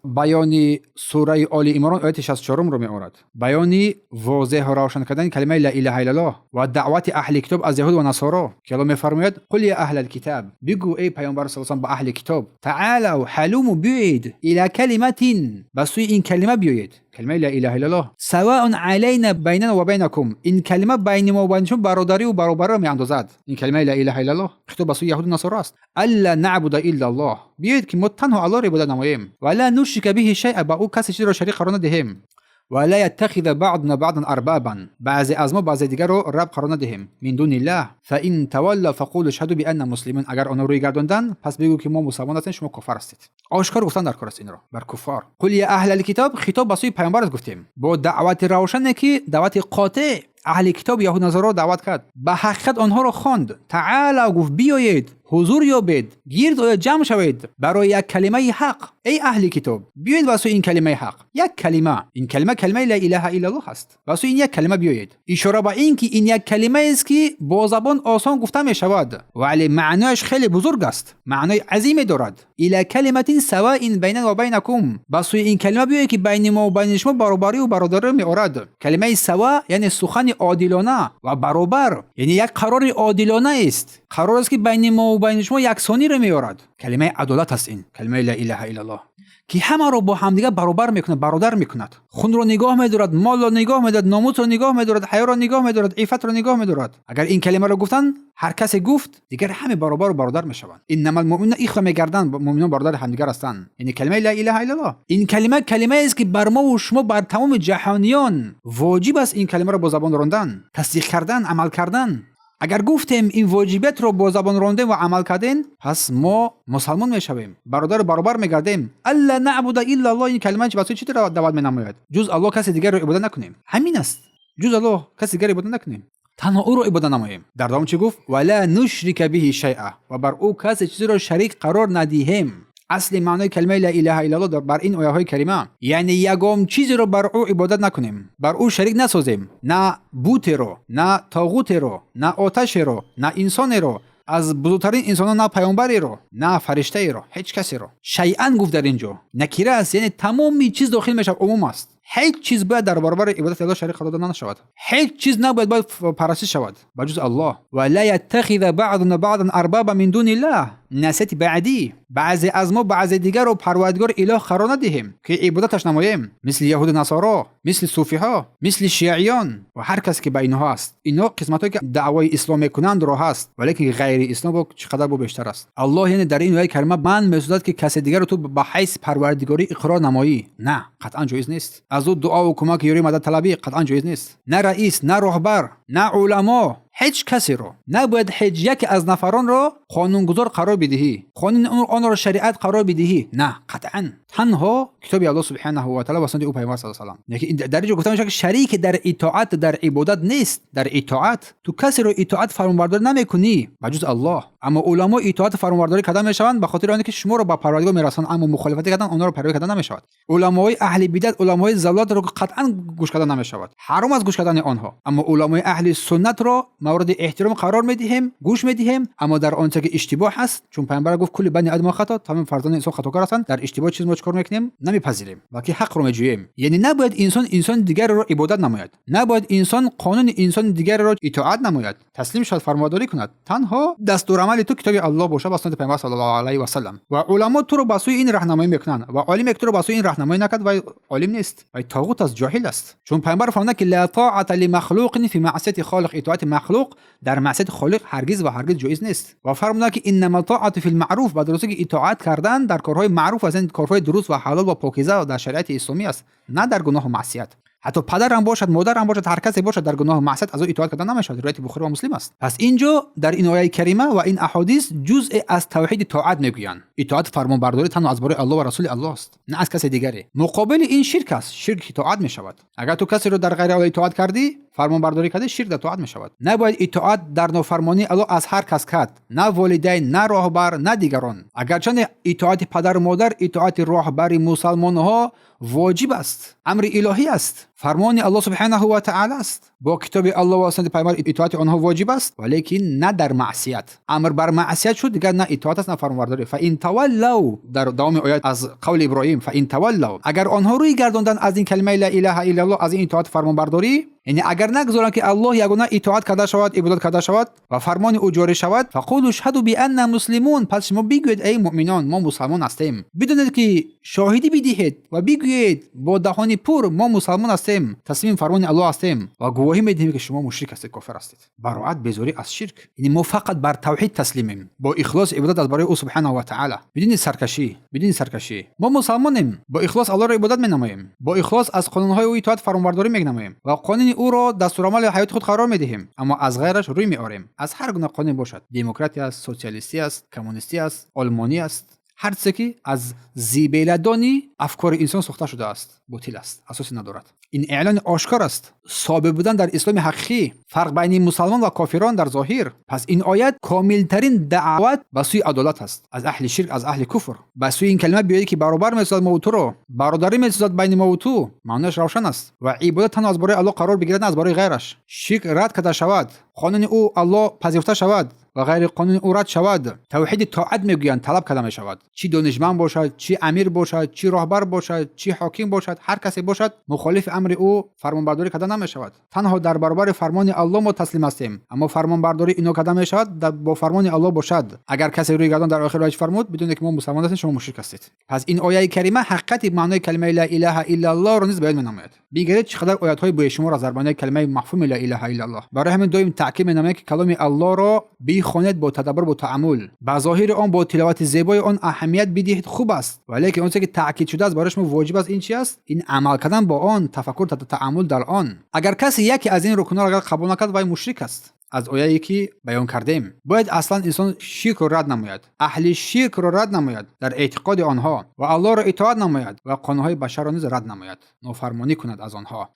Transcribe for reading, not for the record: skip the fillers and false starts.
Баёни сураи Оли Имрон, ояти 64-ро меорад. Баёни возеҳу равшан кардани калимаи ла илаҳа иллаллоҳ ва даъвати аҳли китоб аз яҳуд ва насоро, ки Аллоҳ мефармояд: قل يا أهل الكتاب, бигӯ, эй паёмбар саллаллоҳу, ба аҳли китоб, تعالوا, ҳалумму, биёед, إلى كلمة, ба сӯи ин калима биёед, калимаи ла илаҳа иллаллоҳ, سواء علينا بيننا وبينكم, ин калима байни мо байни шумо бародарию баробарро меандозад. Ин калимаи ла илаҳа иллаллоҳ хитоб ба сӯи яҳуду насоро аст. ألا نعبد إلا الله, биёед, ки мо танҳо Аллоҳро ибодат намоем, ولا نشرك به شيئا, ба ӯ касе чизеро шарик қарор надиҳем, ولا يتخذ بعضنا بعضا أربابا, баъзе аз мо баъзе дигарро раб қарор надиҳем, من دون الله فإن تولوا فقولوا اشهدوا بأنا مسلمون. Агар онҳо рӯй гардонданд, пас бигӯ, ки мо мусалмон ҳастем, шумо кофар ҳастед. Ошкор гуфтан дар кор аст инро бар куффор. قل يا أهل الكتاب, хитоб ба сӯи паёмбар аст, гуфтем, бо даъвати равшане, ки даъвати қотеъ аҳли китоб, яҳуд, насоро даъват кард, ба ҳақиқат онҳоро хонд. تعالوا гуфт, биёед, ҳузур ёбед, гирд ояд, ҷамъ шавед барои як калимаи ҳақ. Эй аҳли китоб, биёед ба сӯи ин калимаи ҳақ, як калима. Ин калима калимаи ла илаҳа иллаллоҳ аст. Ба сӯи ин як калима биёед. Ишора ба ин, ки ин як калимаест, ки бо забон осон гуфта мешавад, вале маънояш хеле бузург аст, маънои азиме дорад. إلى كلمة سواء بيننا وبينكم, ба сӯи ин калима биёед, ки байни мо байни шумо баробарию бародариро меорад. Калимаи سواء яъне сухани одилона ва баробар, яъне як қарори одилона аст, қарор аст, ки байни мо байни шумо яксониро меорад. Калимаи адолат аст ин калимаи ла илаҳа иллаллоҳ, ки ҳамаро бо ҳамдигар баробар мекунад, бародар мекунад, хунро нигоҳ медорад, молро нигоҳ медорад, номусро нигоҳ медорад, ҳаёро нигоҳ медорад, иффатро нигоҳ медорад. Агар ин калимаро гуфтан, ҳар касе гуфт, дигар ҳаме баробару бародар мешаванд. إنما المؤمنون إخوة мегарданд, муъминон бародари ҳамдигар ҳастанд. Яъне калимаи ла илаҳа иллаллоҳ, ин калима калимаест, ки бар мову шумо, бар тамоми ҷаҳониён воҷиб аст ин калимаро бо забон рондан, тасдиқ кардан, амал кардан. Агар гуфтем, ин воҷибиятро бо забон рондем ва амал кардем, пас мо мусалмон мешавем, бародару баробар мегардем. ألا نعبد إلا الله, ин калима ба сӯи чӣ даъват менамояд? Ҷуз Аллоҳ касе дигарро ибодат накунем. Ҳамин аст, ҷуз Аллоҳ касе дигарро ибодат накунем, танҳо ӯро ибодат намоем. Дар давом чӣ гуфт? ولا نشرك به شيئا, ва бар ӯ касе чизеро шарик қарор надиҳем. Асли маънои калимаи ла илаҳа иллаллоҳ бар ин ояҳои карима, яъне ягон чизеро бар ӯ ибодат накунем, бар ӯ шарик насозем, на бутеро, на тоғутеро, на оташеро, на инсонеро, аз бузургтарин инсонон, на паёмбареро, на фариштаеро, ҳеҷ касеро. شيئا гуфт дар ин ҷо, накира аст, яъне тамоми чиз дохил мешавад, умум аст. Ҳеҷ чиз бояд дар баробари ибодати Аллоҳ шарик қарор дода нашавад, ҳеҷ чиз набояд бояд парастиш шавад ба ҷуз Аллоҳ. ولا يتخذ بعضنا بعضا أربابا من دون الله, насиҳати баъдӣ: баъзе аз мо баъзе дигарро парвардигор, илоҳ қарор надиҳем, ки ибодаташ намоем, мисли яҳуду насоро, мисли суфиҳо, мисли шиаиён ва ҳар касе, ки ба инҳо аст. Инҳо қисматҳое, ки даъвои ислом мекунанд, роҳ аст, валекин ғайри ислом бо чӣ қадар бо бештар аст. Аллоҳ, яъне дар ин ояи карима манъ месозад, ки касе дигарро ту ба ҳайси парвардигорӣ иқрор намоӣ. На, қатъан ҷоиз нест. Аз ӯ дуову кӯмак, ёрӣ, мадад талабӣ қатъан ҷоиз нест. На раис, на роҳбар, на уламо, ҳеҷ касеро набояд, ҳеҷ яке аз нафаронро қонунгузор қарор бидиҳӣ, қонуни онро шариат қарор бидиҳӣ. На, қатъан танҳо китоби Аллоҳ субҳанаҳу ва таала ва суннати ӯ пайғамбар саллаллоҳу алайҳи васаллам. Дар ин ҷо гуфта мешавад, ки шарик дар итоат, дар ибодат нест. Дар итоат ту касеро итоат, фармонбардорӣ намекунӣ ба ҷуз Аллоҳ. Аммо уламо итоат, фармонбардорӣ карда мешаванд, ба хотири оне ки шуморо ба парвардигор мерасонанд, аммо мухолифатӣ кардан, онҳоро пайравӣ карда намешавад. Уламои аҳли бидат, уламои залолатро қатъан гӯш карда намешавад, ҳаром аст гӯш кардани онҳо. Аммо уламои аҳли суннатро мавриди эҳтиром қарор медиҳем, гӯш медиҳем, аммо дар он чизе, ки иштибоҳ ҳаст, чун пайғамбар гуфт: كل بني آدم خطاء, тамоми фарзандони инсон хатокор ҳастанд. Дар иштибоҳ чиз мо чӣ кор мекунем? Намепазирем, балки ҳақро меҷӯем. Яъне набояд инсон инсони дигарро ибодат намояд, набояд инсон қонуни инсони дигарро итоат намояд, таслим шавад, фармонбардорӣ кунад. Танҳо дастурамали ту китоби Аллоҳ бошад ва суннати пайғамбар саллаллоҳу алайҳи васаллам. Ва уламо туро ба сӯи ин раҳнамоӣ мекунанд, ва олиме, ки туро ба сӯи ин раҳнамоӣ накард, вай олим нест, вай тоғут аст, ҷоҳил аст. Чун пайғамбар фармуданд, ки لا طاعة لمخلوق في معصية الخالق, итоати махлуқ дар маъсияти холиқ ҳаргиз ва ҳаргиз ҷоиз нест. Ва фармуданд, ки إنما الطاعة في المعروف, ба дурустӣ, ки итоат кардан дар корҳои маъруф аст, яъне корҳои дуруст ва ҳалол ва покиза дар шариати исломӣ аст, на дар гуноҳу маъсият. Ҳатто падарам бошад, модарам бошад, ҳар касе бошад, дар гуноҳу маъсият аз ӯ итоат карда намешавад. Ривояти Бухорӣ ва Муслим аст. Пас ин ҷо дар ин ояи карима ва ин аҳодис ҷузъе аз тавҳиди тоат мегӯянд. Итоат, фармонбардорӣ танҳо аз бораи Аллоҳ ва расули Аллоҳ аст, на аз касе дигаре. Муқобили ин ширк аст, ширк итоат мешавад. Агар ту касеро дар ғайри Аллоҳ итоат кардӣ, Фармонбардорӣ карда, ширк дар тоат мешавад. Набояд итоат дар нофармонии Аллоҳ аз ҳар кас кард, на волидайн, на роҳбар, на дигарон. Агарчанде итоати падару модар, итоати роҳбари мусалмонҳо воҷиб аст, амри илоҳӣ аст, фармони Аллоҳ субҳанаҳу ва таъала аст. Бо китоби Аллоҳ ва суннати пайғамбар итоати онҳо воҷиб аст, валекин на дар маъсият. Амр бар маъсият шуд, дигар на итоат аст, на фармонбардорӣ. Фа ин таваллав, дар давоми оят аз қавли Иброҳим, фа ин таваллав, агар онҳо рӯй гардонданд аз ин калимаи ла илаҳа иллаллоҳ, аз ин итоат, фармонбардорӣ, яъне агар нагузоранд, ки Аллоҳ ягона итоат карда шавад, ибодат карда шавад ва фармони ӯ ҷорӣ шавад, фақулу шҳаду бианна муслимун, пас шумо бигӯед: эй муъминон, мо мусалмон ҳастем. Бидонед, ки шоҳидӣ бидиҳед ва бигӯед бо даҳони пур: мо мусалмон ҳастем, таслими фармони Аллоҳ ҳастем ва гувоҳӣ медиҳем, ки шумо мушрик ҳастед, кофир ҳастед. Бароат, безорӣ аз ширк. Яъне мо фақат бар тавҳид таслимем, бо ихлос ибодат аз барои ӯ субҳанаҳу ва таъала, бидуни саркашӣ, бидуни саркашӣ. Мо мусалмонем, бо ихлос Аллоҳро ибодат менамоем, бо ихлос аз қонунҳои ӯ итоат, фармонбардорӣ менамоем ва қонуни ӯро дастурамали ҳаёти худ қарор медиҳем, аммо аз ғайраш рӯй меорем. Аз ҳар гуна қонун бошад: демократия аст, социалистӣ аст, коммунистӣ аст, олмонӣ аст, ҳар чизе ки аз зибеладони афкори инсон сохта шудааст, ботил аст, асосе надорад. Ин эълони ошкор аст, собит будан дар исломи ҳақиқӣ, фарқ байни мусалмон ва кофирон дар зоҳир. Пас ин оят комилтарин даъват ба сӯи адолат аст аз аҳли ширк, аз аҳли куфр. Ба сӯи ин калима биёед, ки баробар месозад мову туро, бародарӣ месозад байни мову ту. Маънояш равшан аст ва ибодат танҳо аз барои Аллоҳ қарор бигирад, на аз барои ғайраш. Ширк рад карда шавад, қонуни ӯ, Аллоҳ, пазируфта шавад ва ғайри қонуни ӯ рад шавад. Тавҳиди тоат, мегӯянд, талаб карда мешавад. Чӣ донишманд бошад, чӣ амир бошад, чӣ роҳбар бошад, чӣ ҳоким бошад, ҳар касе бошад, мухолифи амри ӯ фармонбардорӣ карда намешавад. Танҳо дар баробари фармони Аллоҳ мо таслим ҳастем, аммо фармонбардорӣ ино карда мешавад бо фармони Аллоҳ бошад. Агар касе рӯй гардон, дар охир чӣ фармуд? Бидонед, ки мо мусалмон ҳастем, шумо мушрик ҳастед. Пас ин ояи карима ҳақиқати маънои калимаи ла илаҳа иллаллоҳро низ баён менамояд. Бигаред, чӣ қадар оятҳои бешумор аст дар маънои калимаи мафҳуми ла илаҳа иллаллоҳ. Барои ҳамин доим таъкид менамояд, ки каломи Аллоҳро бихонед бо тадаббур, бо таъаммул, ба зоҳири он, бо тиловати зебои он аҳамият бидиҳед, хуб аст, валекин он чизе ки таъкид шудааст, барои шумо воҷиб аст, ин чи аст? Ин амал кардан бо он, тафаккур, таъаммул дар он. Агар касе яке аз ин рукнҳоро агар қабул накард, вай мушрик аст. Аз ояе ки баён кардем, бояд аслан инсон ширкро рад намояд, аҳли ширкро рад намояд дар эътиқоди онҳо ва Аллоҳро итоат намояд ва қонунҳои башарро низ рад намояд, нофармонӣ кунад аз онҳо.